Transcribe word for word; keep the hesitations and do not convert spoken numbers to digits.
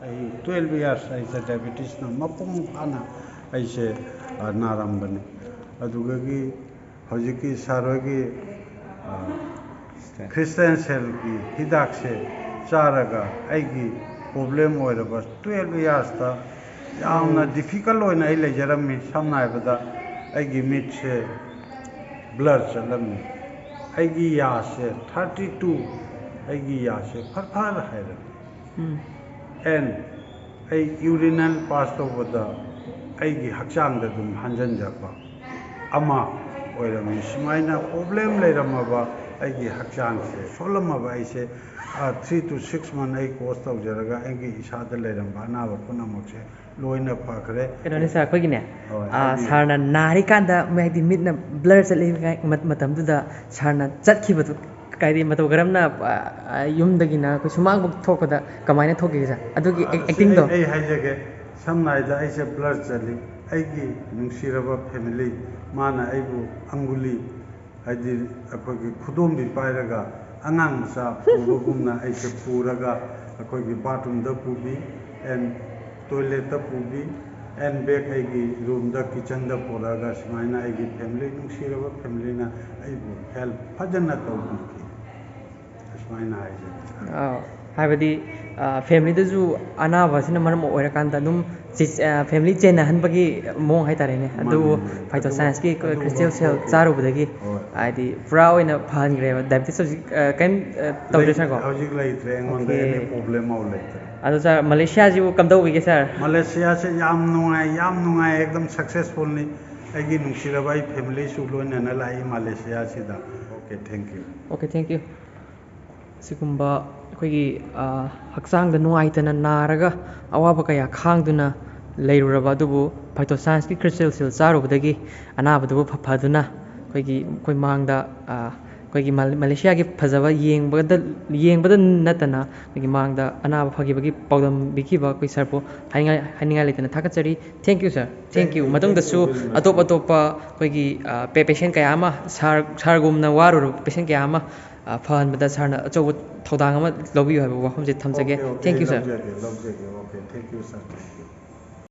ꯑꯩ twelve years ꯑꯩꯁꯦ ꯗꯥꯏꯕꯦꯇꯤꯁꯅ ꯃꯄꯨꯡ ꯐꯥꯅ ꯑꯩꯁꯦ, ꯑ, ꯅꯥꯔꯝꯕꯅꯤ꯫ ꯑꯗꯨꯗꯒꯤ ꯍꯧꯖꯤꯛꯀꯤ ꯁꯥꯔ ꯍꯣꯏꯒꯤ, ꯑ, ꯈ꯭ꯔꯤꯁꯇꯦꯟ ꯁꯦꯜꯒꯤ ꯍꯤꯗꯥꯛꯁꯦ ꯆꯥꯔꯒ ꯑꯩꯒꯤ ꯄ꯭ꯔꯣꯕ꯭ꯂꯦꯝ ꯑꯣꯏꯔꯕ ꯇ꯭ꯋꯦꯜꯐ ꯏꯌꯥꯔꯁꯇ ꯌꯥꯝꯅ ꯗꯤꯐꯤꯀꯜ ꯑꯣꯏꯅ ꯑꯩ ꯂꯩꯖꯔꯝꯃꯤ꯫ ꯁꯝꯅ ꯍꯥꯏꯕꯗ, ꯑꯩꯒꯤ ꯃꯤꯠꯁꯦ ꯕ꯭ꯂꯔ ꯆꯠꯂꯝꯃꯤ, ꯑꯩꯒꯤ ꯌꯥꯁꯦ ꯊꯥꯔꯇꯤ ꯇꯨ, ꯑꯩꯒꯤ ꯌꯥꯁꯦ ꯐꯔ ꯐꯔ ꯍꯥꯏꯔꯝꯃꯤ꯫ ꯑꯦꯟ ꯑꯩ ꯌꯨꯔꯤꯅꯦꯜ ꯄꯥꯁ ꯇꯧꯕꯗ ꯑꯩꯒꯤ ꯍꯛꯆꯥꯡꯗ ꯑꯗꯨꯝ ꯍꯟꯖꯟꯖꯕ ꯑꯃ ꯑꯣꯏꯔꯝꯃꯤ꯫ ꯁꯨꯃꯥꯏꯅ ꯄ꯭ꯔꯣꯕ꯭ꯂꯦꯝ ꯂꯩꯔꯝꯃꯕ ꯑꯩꯒꯤ ꯍꯛꯆꯥꯡꯁꯦ, ꯁꯣꯜꯂꯝꯃꯕ ꯑꯩꯁꯦ, ꯊ꯭ꯔꯤ ꯇꯨ ꯁꯤꯛꯁ ꯃꯟ ꯑꯩ ꯀꯣꯔꯁ ꯇꯧꯖꯔꯒ ꯑꯩꯒꯤ ꯏꯁꯥꯗ ꯂꯩꯔꯝꯕ ꯑꯅꯥꯕ ꯄꯨꯝꯅꯃꯛꯁꯦ ꯂꯣꯏꯅ ꯐꯈ꯭ꯔꯦ꯫ ꯀꯩꯅꯣꯅꯦ ꯁꯥꯔ, ꯑꯩꯈꯣꯏꯒꯤꯅꯦ, ꯍꯣꯏ, ꯑꯥ, ꯍꯥꯏꯕꯤꯌꯨ꯫ ꯁꯥꯔꯅ ꯅꯥꯔꯤꯀꯥꯟꯗ ꯃꯣꯏ ꯍꯥꯏꯗꯤ ꯃꯤꯠꯅ ꯕ꯭ꯂꯔ ꯆꯠꯂꯤ ꯃꯇꯝꯗꯨꯗ ꯁꯥꯔꯅ ꯆꯠꯈꯤꯕꯗꯨ ꯍꯥꯏꯗꯤ ꯃꯇꯧ ꯀꯔꯝꯅ, ꯑꯥ, ꯌꯨꯝꯗꯒꯤꯅ ꯑꯩꯈꯣꯏ ꯁꯨꯃꯥꯡꯕꯨꯛ ꯊꯣꯛꯄꯗ ꯀꯃꯥꯏꯅ ꯊꯣꯛꯈꯤꯒꯦ ꯁꯥꯔ? ꯑꯗꯨꯒꯤ ꯑꯦꯛ-, ꯑꯁꯤ ꯑꯦꯛꯇꯤꯡꯗꯣ꯫ ꯑꯩ, ꯑꯩ ꯍꯥꯏꯖꯒꯦ꯫ ꯁꯝꯅ ꯍꯥꯏꯔꯕꯗ ꯑꯩꯁꯦ ꯕ꯭ꯂꯔ ꯆꯠꯂꯤ꯫ ꯑꯩꯒꯤ ꯅꯨꯡꯁꯤꯔꯕ ꯐꯦꯃꯤꯂꯤ, ꯃꯥꯅ ꯑꯩꯕꯨ ꯑꯪꯒꯨꯂꯤ, ꯍꯥꯏꯗꯤ ꯑꯩꯈꯣꯏꯒꯤ ꯈꯨꯗꯣꯝꯕꯤ ꯄꯥꯏꯔꯒ ꯑꯉꯥꯡ ꯃꯆꯥ ꯄꯨꯕꯒꯨꯝꯅ ꯑꯩꯁꯦ ꯄꯨꯔꯒ ꯑꯩꯈꯣꯏꯒꯤ ꯕꯥꯠꯔꯨꯝꯗ ꯄꯨꯕꯤ, ꯑꯦꯟ ꯇꯣꯏꯂꯦꯠꯇ ꯄꯨꯕꯤ, ꯑꯦꯟ ꯕꯦꯛ ꯑꯩꯒꯤ ꯔꯨꯝꯗ, ꯀꯤꯆꯟꯗ ꯄꯨꯔꯛꯑꯒ ꯁꯨꯃꯥꯏꯅ ꯑꯩꯒꯤ ꯐꯦꯃꯤꯂꯤ, ꯅꯨꯡꯁꯤꯔꯕ ꯐꯦꯃꯤꯂꯤꯅ ꯑꯩꯕꯨ ꯍꯦꯜꯞ ꯐꯖꯅ ꯇꯧꯕꯤꯈꯤ꯫ ꯑꯁꯨꯃꯥꯏꯅ ꯍꯥꯏꯖꯒꯦ꯫ ꯑꯥ, ꯍꯥꯏꯕꯗꯤ, ꯑꯥ, ꯐꯦꯃꯤꯂꯤꯗꯁꯨ ꯑꯅꯥꯕ ꯑꯁꯤꯅ ꯃꯔꯝ ꯑꯣꯏꯔꯀꯥꯟꯗ ꯑꯗꯨꯝ ꯆꯤ-, ꯑꯥ, ꯐꯦꯃꯤꯂꯤ ꯆꯦꯟꯅꯍꯟꯕꯒꯤ ꯃꯑꯣꯡ ꯍꯥꯏꯇꯥꯔꯦꯅꯦ꯫ ꯃꯥꯅꯤ, ꯑꯗꯨꯕꯨ ꯃꯥꯅꯤ꯫ ꯐꯥꯏꯇꯣ ꯑꯗꯨꯕꯨ ꯁꯥꯏꯟꯁꯀꯤ ꯑꯩꯈꯣꯏ ꯑꯗꯨꯕꯨ ꯈ꯭ꯔꯤꯁꯇꯦꯜ ꯁꯦꯜ ꯊꯣꯛꯈꯤ꯫ ꯆꯥꯔꯨꯕꯗꯒꯤ ꯍꯣꯏ꯫ ꯍꯥꯏꯗꯤ ꯄꯨꯔꯥ ꯑꯣꯏꯅ ꯐꯍꯟꯈ꯭ꯔꯦꯕ ꯗꯥꯏꯕꯦꯇꯤꯁ ꯍꯧꯖꯤꯛ, ꯑꯥ, ꯀꯩꯝ, ꯑꯥ, ꯇꯧꯗ꯭ꯔꯦ ꯂꯩ-, ꯁꯥꯔꯀꯣ? ꯍꯧꯖꯤꯛ ꯂꯩꯇ꯭ꯔꯦ, ꯑꯩꯉꯣꯟꯗ ꯑꯣꯀꯦ꯫ ꯑꯦꯅꯤ ꯄ꯭ꯔꯣꯕ꯭ꯂꯦꯝ ꯑꯃ ꯂꯩꯇ꯭ꯔꯦ꯫ ꯑꯗꯣ ꯁꯥꯔ, ꯃꯂꯦꯁꯤꯌꯥꯁꯤꯕꯨ ꯀꯝꯗꯧꯕꯤꯒꯦ ꯁꯥꯔ? ꯃꯂꯦꯁꯤꯌꯥꯁꯦ ꯌꯥꯝ ꯅꯨꯡꯉꯥꯏ, ꯌꯥꯝ ꯅꯨꯡꯉꯥꯏ, ꯑꯦꯛꯗꯝ ꯁꯛꯁꯦꯁꯐꯨꯜꯅꯤ꯫ ꯑꯩꯒꯤ ꯅꯨꯡꯁꯤꯔꯕ ꯑꯩ ꯐꯦꯃꯤꯂꯤꯁꯨ ꯂꯣꯏꯅꯅ ꯂꯥꯛꯏ ꯃꯂꯦꯁꯤꯌꯥꯁꯤꯗ꯫ Okay, thank you. Okay, thank you. ꯁꯤꯒꯨꯝꯕ ꯑꯩꯈꯣꯏꯒꯤ, ꯑ, ꯍꯛꯆꯥꯡꯗ ꯅꯨꯡꯉꯥꯏꯇꯅ ꯅꯥꯔꯒ ꯑꯋꯥꯕ ꯀꯌꯥ ꯈꯥꯡꯗꯨꯅ ꯂꯩꯔꯨꯔꯕ ꯑꯗꯨꯕꯨ ꯐꯥꯏꯇꯣ ꯁꯥꯏꯟꯁꯀꯤ ꯈ꯭ꯔꯤꯁꯇꯦꯜ ꯁꯦꯜ ꯆꯥꯔꯨꯕꯗꯒꯤ ꯑꯅꯥꯕꯗꯨꯕꯨ ꯐ-, ꯐꯗꯨꯅ ꯑꯩꯈꯣꯏꯒꯤ, ꯑꯩꯈꯣꯏ ꯃꯥꯡꯗ, ꯑ, ꯑꯩꯈꯣꯏꯒꯤ ꯃꯥ-, ꯃꯂꯦꯁꯤꯌꯥꯒꯤ ꯐꯖꯕ ꯌꯦꯡꯕꯗ, ꯌꯦꯡꯕꯗ ꯅꯠꯇꯅ ꯑꯩꯈꯣꯏꯒꯤ ꯃꯥꯡꯗ ꯑꯅꯥꯕ ꯐꯈꯤꯕꯒꯤ ꯄꯥꯎꯗꯝ ꯄꯤꯈꯤꯕ ꯑꯩꯈꯣꯏ ꯁꯥꯔꯕꯨ ꯍꯥꯏꯅꯤꯡꯉꯥꯏ, ꯍꯥꯏꯅꯤꯡꯉꯥꯏ ꯂꯩꯇꯅ ꯊꯥꯒꯠꯆꯔꯤ꯫ Thank you sir, thank you. ꯃꯇꯨꯡꯗꯁꯨ ꯑꯇꯣꯞ ꯑꯇꯣꯞꯄ ꯑꯩꯈꯣꯏꯒꯤ, ꯑ, ꯄꯦ-, ꯄꯦꯁꯦꯟ ꯀꯌꯥ ꯑꯃ, ꯁꯥꯔ, ꯁꯥꯔꯒꯨꯝꯅ ꯋꯥꯔꯨꯔꯕ ꯄꯦꯁꯦꯟ ꯀꯌꯥ ꯑꯃ ꯑ, ꯐꯍꯟꯕꯗ ꯁꯥꯔꯅ ꯑꯆꯧꯕ ꯊꯧꯗꯥꯡ ꯑꯃ ꯂꯧꯕꯤꯌꯨ ꯍꯥꯏꯕ ꯋꯥꯐꯝꯁꯦ ꯊꯝꯖꯒꯦ꯫ Okay, okay, Thank you, sir. ꯂꯧꯖꯒꯦ, ꯂꯧꯖꯒꯦ꯫ Okay, thank you, sir. Thank you.